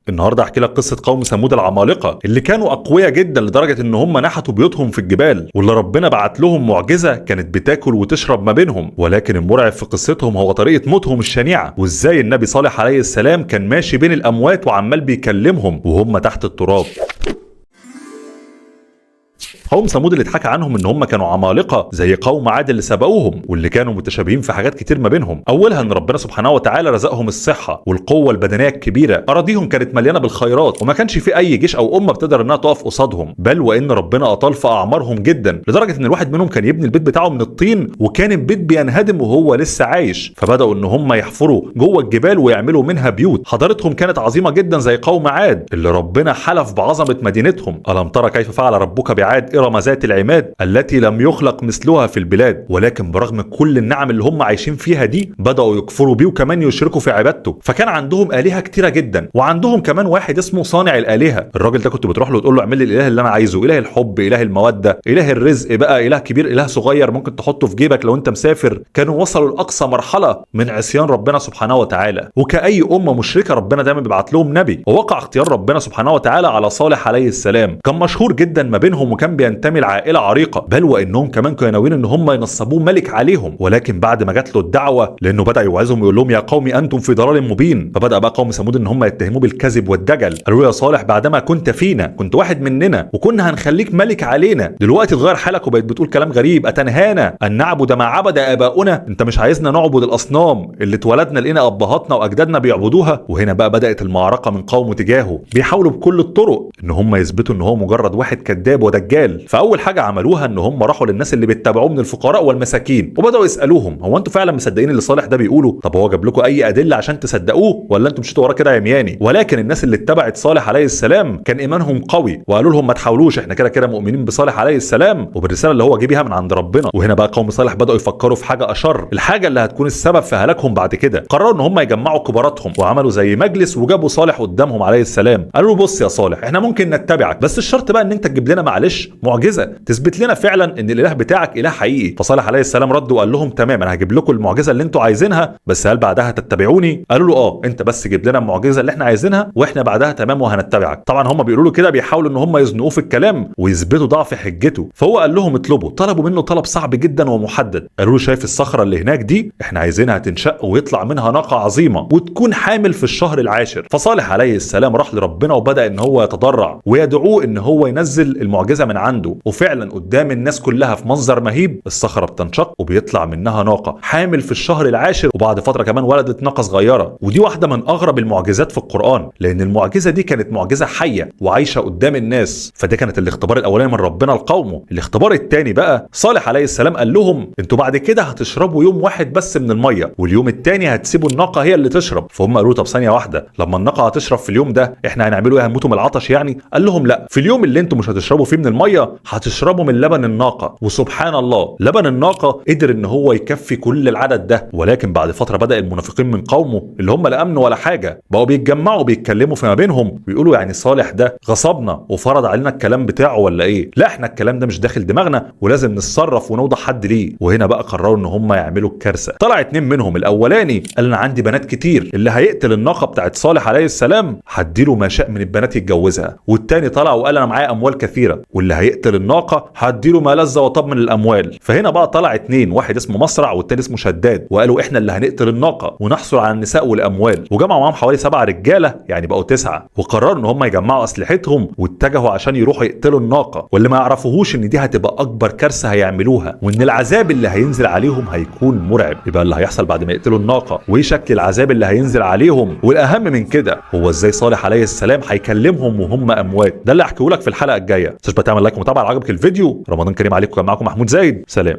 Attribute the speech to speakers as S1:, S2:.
S1: النهارده احكي لك قصة قوم ثمود العمالقة اللي كانوا اقوياء جدا لدرجة ان هم نحتوا بيوتهم في الجبال، واللي ربنا بعت لهم معجزه كانت بتاكل وتشرب ما بينهم. ولكن المرعب في قصتهم هو طريقه موتهم الشنيعة، وازاي النبي صالح عليه السلام كان ماشي بين الاموات وعمال بيكلمهم وهم تحت التراب. قوم ثمود اللي اتحكى عنهم ان هم كانوا عمالقة زي قوم عاد اللي سبقوهم، واللي كانوا متشابهين في حاجات كتير ما بينهم. اولها ان ربنا سبحانه وتعالى رزقهم الصحة والقوه البدنية الكبيرة، اراضيهم كانت مليانة بالخيرات وما كانش في اي جيش او امه بتقدر انها تقف قصادهم. بل وان ربنا اطال في اعمارهم جدا لدرجة ان الواحد منهم كان يبني البيت بتاعه من الطين وكان البيت بينهدم وهو لسه عايش. فبداوا ان هم يحفروا جوه الجبال ويعملوا منها بيوت. حضارتهم كانت عظيمة جدا زي قوم عاد اللي ربنا حلف بعظمة مدينتهم، الم ترى كيف فعل ربك بعاد إرم ذات العماد التي لم يخلق مثلها في البلاد. ولكن برغم كل النعم اللي هم عايشين فيها دي بدأوا يكفروا بيه وكمان يشركوا في عبادته. فكان عندهم آلهة كتيرة جدا، وعندهم كمان واحد اسمه صانع الآلهة. الراجل ده كنت بتروح له وتقول له اعمل لي الإله اللي أنا عايزه، إله الحب، إله المودة، إله الرزق، بقى إله كبير، إله صغير ممكن تحطه في جيبك لو أنت مسافر. كانوا وصلوا لأقصى مرحلة من عصيان ربنا سبحانه وتعالى. وكأي أمة مشركة ربنا دايما بيبعت لهم نبي، ووقع اختيار ربنا سبحانه وتعالى على صالح عليه السلام. كان مشهور جدا ما بينهم وكان بينتمي لعائلة عريقة، بل وانهم كمان كانوا ناويين ان هم ينصبوه ملك عليهم. ولكن بعد ما جات له الدعوة، لانه بدا يوعظهم ويقول لهم يا قوم انتم في ضلال مبين، فبدا بقى قوم ثمود ان هم يتهموه بالكذب والدجل. قالوا يا صالح بعدما كنت فينا، كنت واحد مننا وكنا هنخليك ملك علينا، دلوقتي اتغير حالك وبقيت بتقول كلام غريب. اتنهانا ان نعبد ما عبد اباؤنا؟ انت مش عايزنا نعبد الاصنام اللي اتولدنا لقينا ابهاتنا واجدادنا بيعبدوها؟ وهنا بقى بدات المعركة من قومه تجاهه، بيحاولوا بكل الطرق ان هم يثبتوا ان هو مجرد واحد كذاب ودجال. فاول حاجة عملوها ان هم راحوا للناس اللي بيتبعوه من الفقراء والمساكين وبداوا يسالوهم هو انتوا فعلا مصدقين اللي صالح ده بيقوله؟ طب هو جاب لكم اي ادلة عشان تصدقوه ولا انتوا مشيتوا وراه كده عمياني؟ ولكن الناس اللي اتبعت صالح عليه السلام كان ايمانهم قوي، وقالوا لهم ما تحاولوش، احنا كده كده مؤمنين بصالح عليه السلام وبالرساله اللي هو جه بيها من عند ربنا. وهنا بقى قوم صالح بداوا يفكروا في حاجة اشر، الحاجة اللي هتكون السبب في هلاكهم بعد كده. قرروا ان هم يجمعوا كباراتهم وعملوا زي مجلس وجابوا صالح قدامهم عليه السلام. قالوا له بص يا صالح، احنا ممكن نتبعك، بس الشرط بقى ان انت تجيب لنا معلش معجزه تثبت لنا فعلا ان الاله بتاعك اله حقيقي. فصالح عليه السلام رد وقال لهم تمام، انا هجيب لكم المعجزة اللي انتوا عايزينها، بس هل بعدها تتبعوني؟ قالوا له اه، انت بس جيب لنا المعجزة اللي احنا عايزينها واحنا بعدها تمام وهنتبعك. طبعا هم بيقولوا له كده بيحاولوا ان هم يزنقوه في الكلام ويثبتوا ضعف حجته. فهو قال لهم اطلبوا. طلبوا منه طلب صعب جدا ومحدد، قالوا له شايف الصخرة اللي هناك دي؟ احنا عايزينها تنشق ويطلع منها ناقة عظيمة وتكون حامل في الشهر العاشر. فصالح عليه السلام راح لربنا وبدا ان هو يتضرع ويدعوه ان هو ينزل المعجزة من عنده. وفعلا قدام الناس كلها في منظر مهيب الصخرة بتنشق وبيطلع منها ناقة حامل في الشهر العاشر، وبعد فترة كمان ولدت ناقة صغيرة. ودي واحدة من اغرب المعجزات في القران، لان المعجزة دي كانت معجزه حيه وعايشة قدام الناس. فده كانت الاختبار الاولاني من ربنا لقومه. الاختبار الثاني بقى صالح عليه السلام قال لهم انتوا بعد كده هتشربوا يوم واحد بس من المية، واليوم الثاني هتسيبوا الناقة هي اللي تشرب. فهم قالوا طب ثانية واحدة، لما الناقة هتشرب في اليوم ده احنا هنعمله ايه؟ هنموتوا من العطش يعني؟ قال لهم لا، في اليوم اللي انتوا مش هتشربوا فيه من المية هتشربوا من لبن الناقة. وسبحان الله لبن الناقة قدر ان هو يكفي كل العدد ده. ولكن بعد فترة بدا المنافقين من قومه اللي هم لا امنوا ولا حاجة بقوا بيتجمعوا بيتكلموا فيما بينهم ويقولوا يعني صالح ده غصبنا وفرض علينا الكلام بتاعه ولا ايه؟ لا احنا الكلام ده مش داخل دماغنا ولازم نتصرف ونوضع حد ليه. وهنا بقى قرروا ان هم يعملوا الكارثة. طلع اتنين منهم، الاولاني قال انا عندي بنات كتير، اللي هيقتل الناقة بتاعت صالح عليه السلام هديله ما شاء من البنات يتجوزها. والتاني طلع وقال انا معايا اموال كثيرة، واللي هيقتل الناقة هديله ما لذ وطاب من الاموال. فهنا بقى طلع اتنين، واحد اسمه مصرع والتاني اسمه شداد، وقالوا احنا اللي هنقتل الناقة ونحصل على النساء والاموال. وجمعوا معاهم حوالي 7 رجاله، يعني بقوا 9، وقرروا ان هم يجمعوا اسلحتهم واتجهوا عشان يروحوا يقتلوا الناقة. واللي ما يعرفوهوش ان دي هتبقى اكبر كارثة هيعملوها، وان العذاب اللي هينزل عليهم هيكون مرعب. يبقى اللي هيحصل بعد ما يقتلوا الناقة، وايه شكل العذاب اللي هينزل عليهم، والاهم من كده هو ازاي صالح عليه السلام هيكلمهم وهم اموات. ده اللي هحكيه لك في الحلقة الجاية. ما تنساش تعمل like ومتابعة لو عجبك الفيديو. رمضان كريم عليكم. كان معاكم محمود زايد، سلام.